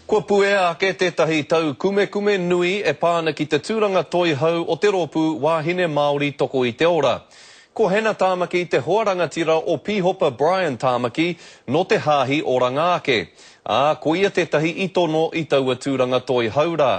Kua puea ake tētahi taukumekume nui e pā ana ki te tūranga toihau o te rōpū Wāhine Māori Toko i te Ora. Ko Hannah Tāmaki te hoa rangatira o Pīhopa Brian Tāmaki nō te Hāhi Oranga Ake, ā, ko ia tētahi i tono i taua tūranga toihau rā.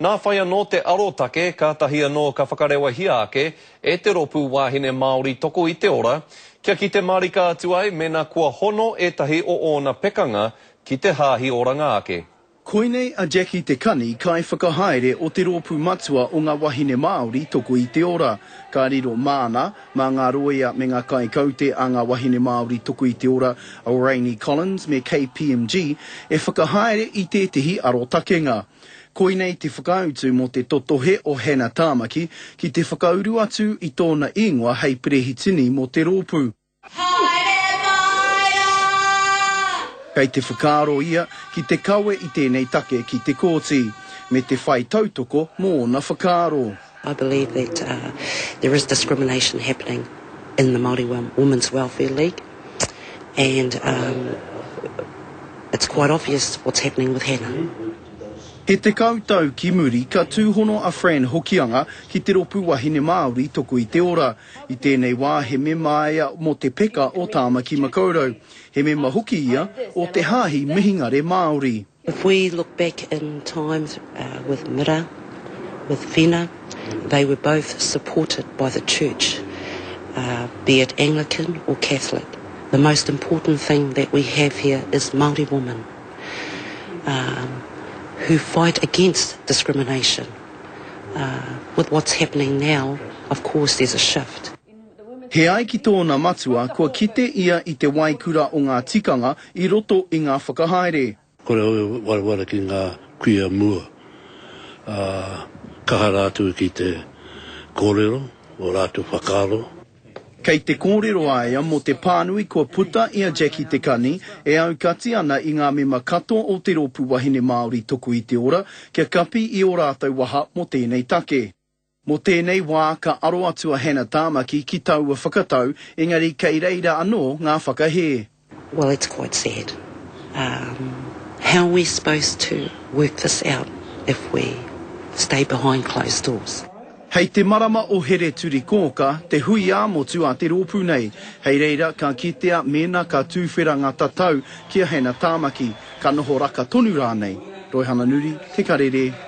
Nā whai anō te arotake kātahi anō ka whakarewahia ake e te Rōpū Wāhine Māori Toko i te Ora kia kite mārika atu ai mēnā kua hono ētahi o ōna pekanga Ki te Hāhi Oranga Ake. Koinei a Jackie Te Kani, kaiwhakahaere o te Rōpū Matua o ngā Wahine Māori Toko i te Ora. Ka riro māna, mā ngā rōia me ngā kaikaute a ngā Wahine Māori Toko i te Ora a Rainey Collins me KPMG e whakahaere i tētehi arotakenga. Koinei te whakautu mō te totohe o Hannah Tāmaki ki te whakauru atu i tōna īngoa hei perehitini mō te rōpū. Haere mai rā! Kei te whakaaro ia ki te kawe i tēnei take ki te kōti, me te whai tautoko mō ōna whakaaro. I believe that there is discrimination happening in the Māori Women's Welfare League and it's quite obvious what's happening with Hannah. He tekau tau ki muri ka tūhono a Fran Hokianga ki te Ropu Wahine Māori Toko i te Ora. I tēnei wā he mema ia mō te peka o Tāmaki Makaurau. He mema hoki ia o te Hāhi Mihingare Māori. If we look back in time with Mira, with Whina, they were both supported by the church, be it Anglican or Catholic. The most important thing that we have here is Māori women. um, who fight against discrimination. Uh, with what's happening now, of course there's a shift. He ai ki tōna matua, kua kite ia i te waikura o ngā tikanga i roto i ngā whakahaere. Kore au e wareware ki ngā kuia mua, ā, kaha rātou ki te kōrero, ō rātou whakaaro. Kei te kōrero a ia mō te pānui kua puta i a Jackie Te Kani e aukati ana i ngā mema katoa o te Rōpū Wahine Māori Toko i te Ora kia kapi i ō rātou waha mō tēnei take. Mō tēnei wā ka aro atu a Hannah Tāmaki ki taua whakatau engari kei reira anō ngā whakahē. Well it's quite sad. Um, how are we supposed to work this out if we stay behind closed doors? Hei te marama o Here-turi-kōka te hui ā-motu a te rōpū nei. Hei reira ka kitea mēnā ka tūwhera ngā tatau ki a Hannah Tāmaki, ka noho raka tonu rānei. Roihana Nuri, Te Karere.